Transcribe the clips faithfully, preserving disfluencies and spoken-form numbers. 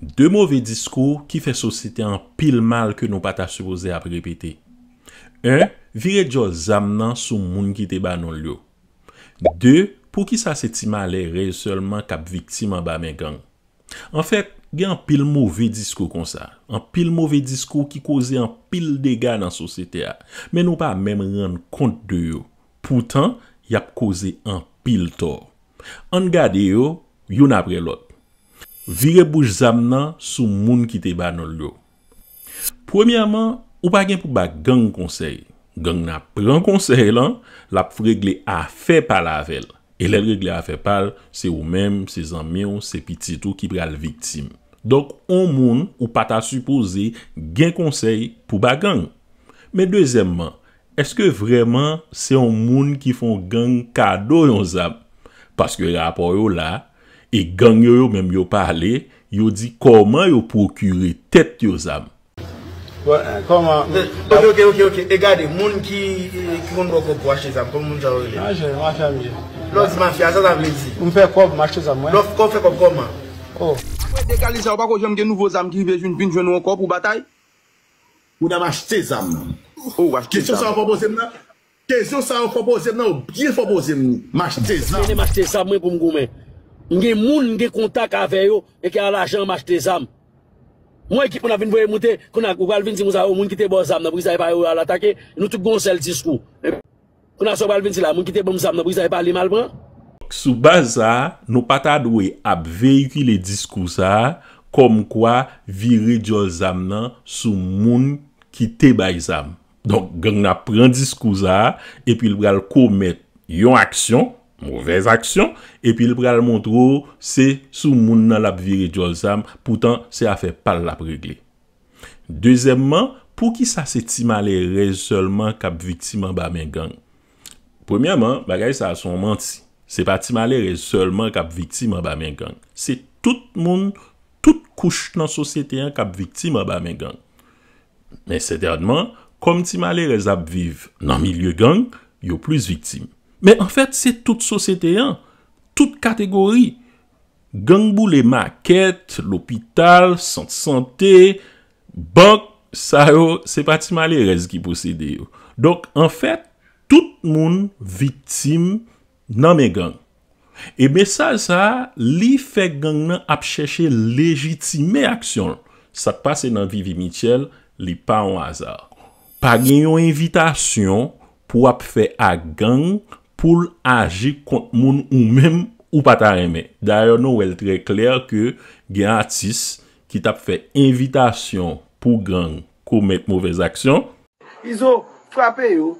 De move diskou ki fè sosyete anpil mal ke nou pa ta sipoze ap repete. En, vire djòl zam nan sou moun ki te ba nou l yo. De, poukisa se ti malere sèlman k ap viktim anba men gang? Anfèt, gen anpil move diskou konsa. Anpil move diskou ki koze anpil dega nan sosyete a. Men nou pa menm rann kont de yo. Poutan, y ap koze anpil tò. Ann gade yo, youn apre lòt. Vire bouch zam nan sou moun ki te ba nou l yo. Premyèman, ou pa gen pou ba gang konsèy. Gang nan ap pran konsèy lan, l ap regle afè pa l avè l. E lè l regle afè pa l, se ou menm, se zanmi w, se pitit ou ki pral viktim. Donk, on moun ou pa ta sipoze gen konsèy pou ba gang. Men dezyèmman, èske vrèman se yon moun ki fè yon gang kado yon zam? Paske rapò yo la, e gang yo yo menm yo pale, yo di kòman yo pwokire tèt yo zam. Bon, kòman? Ok, ok, ok, ok. E gade, moun ki, ki konn bò kòb pou achte zam, kòman moun sa yo rele? Mache, mache, mache. Lè w di mafya, sa sa vle di? M fè kòb, m achte zam, wi. Lè w fè kòb kòman? Oh. Apre dega li sa, ou pako janm gen nouvo zam ki rive vin, vin jwenn ou ankò pou batay? Ou nan m achte zam nan. Oh, ou achte zam. Kesyon sa ou fò poze m nan? Kesyon sa ou fò poze m nan, ou byen fò poze m li. M achte zam. Mennen m achte zam mwen pou m goumen. M gen moun, m gen kontak avè yo, e ke a lajan m achte zam. Mwen ekip moun ap vin voye moute, kounye a ou pral vin di moun sa yo, moun ki te ba w zam nan, poukisa e pa yo al atake, nou tout gen yon sèl diskou. Kounye a sa w pral vin di la, moun ki te ban m zam nan, poukisa e pa li m al pran? Sou baz sa a, nou pa ta dwe ap veyikile diskou sa a, kòmkwa vire djòl zam nan sou moun ki te bay zam. Donk, gang nan ap pran diskou sa a, epi l pral komèt yon aksyon, movèz aksyon, epi l pral montre w se sou moun nan l ap vire djòl zam, poutan se afè pa l l ap regle. Dezyèmman, poukisa se ti malerèz sèlman k ap viktim anba men gang? Premyèman, bagay sa a se yon manti. Se pa ti malerèz sèlman k ap viktim anba men gang. Se tout moun, tout kouch nan sosyete an k ap viktim anba men gang. Men sètènman, kòm ti malerèz ap viv nan milye gang, yo plis viktim. Men anfèt, se tout sosyete an, tout kategori. Gang boule makèt, lopital, sant sante, bank, sa yo, se pa ti malerèz ki posede yo. Donk, anfèt, tout moun viktim nan men gang. E mesaj sa a, li fè gang nan ap chèche lejitime aksyon l. Sa k pase nan Vivi Mitchell, li pa yon aza. Pa gen yon envitasyon pou w ap fè ak gang pou l aji kont moun ou menm ou pa ta renmen. Dayè, nou wè l trè klè ke gen atis ki t ap fè envitasyon pou gang komèt movèz aksyon. Izo, frape yo.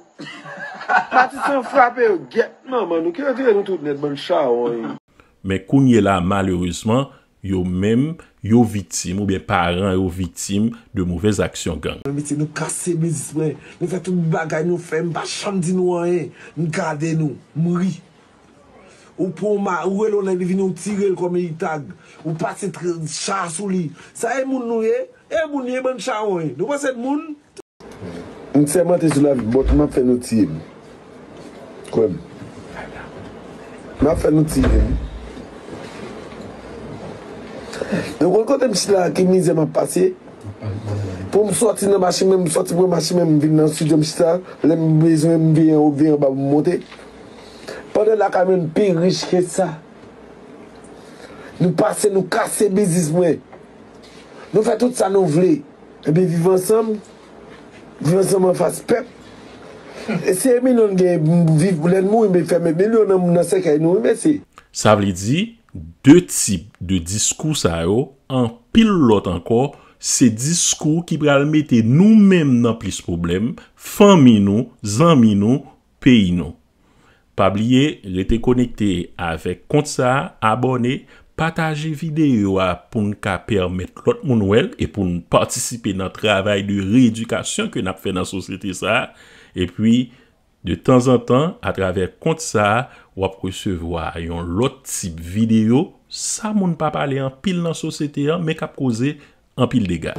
Matisan, frape yo. Gyèt manman nou, ki retire nou tout nèt, bann chawony. Men kounye la, malerezman, yo menm, yo viktim, oubyen paran yo viktim de movèz aksyon gang. Mwen mete nou kase biznis mwen. Nou fè tout bagay nou fè, m pa janm di nou anyen. M gade nou, m ri. Ou pran yon ma, ou rele yon nèg, li vini, ou tire l kòm AirTag. Ou pase tr-, cha sou li. Sa e moun nou ye? E moun nou ye, bann chawony. Nou panse n moun? M sèmante sou lavi, bòt m ap fè nou tiye m. Kwè m. M ap fè nou tiye m. Nou konn kote m chita la, ki mizè m ap pase? Pou m sòti nan machin mwen, m sòti pran machin mwen, m vin nan estidyo, m chita. Lè m bezwen, m veye anwo, veye anba pou m monte. Pandan lakay mwen, m pi rich ke sa. Nou pase, nou kase biznis mwen. Nou fè tout sa nou vle. Ebyen, viv ansanm. Viv ansanm anfas pèp. E si e milyon n gen, viv, lè n mouri, men fè men milyon nan, nan sèkèy nou, wi, mesye. Sa vle di, de tip de diskou sa yo, anpil lòt ankò, se diskou ki pral mete nou menm nan plis pwoblèm, fanmi nou, zanmi nou, peyi nou. Pa bliye, rete konekte avèk kont sa a, abòne, pataje videyo a pou n ka pèmèt lòt moun wè l e pou n patisipe nan travay de reyedikasyon ke n ap fè nan sosyete sa a. Epi, de tanzantan, atravè kont sa a, w ap resevwa yon lòt tip videyo, sa moun pa pale anpil nan sosyete an, men k ap koze anpil dega.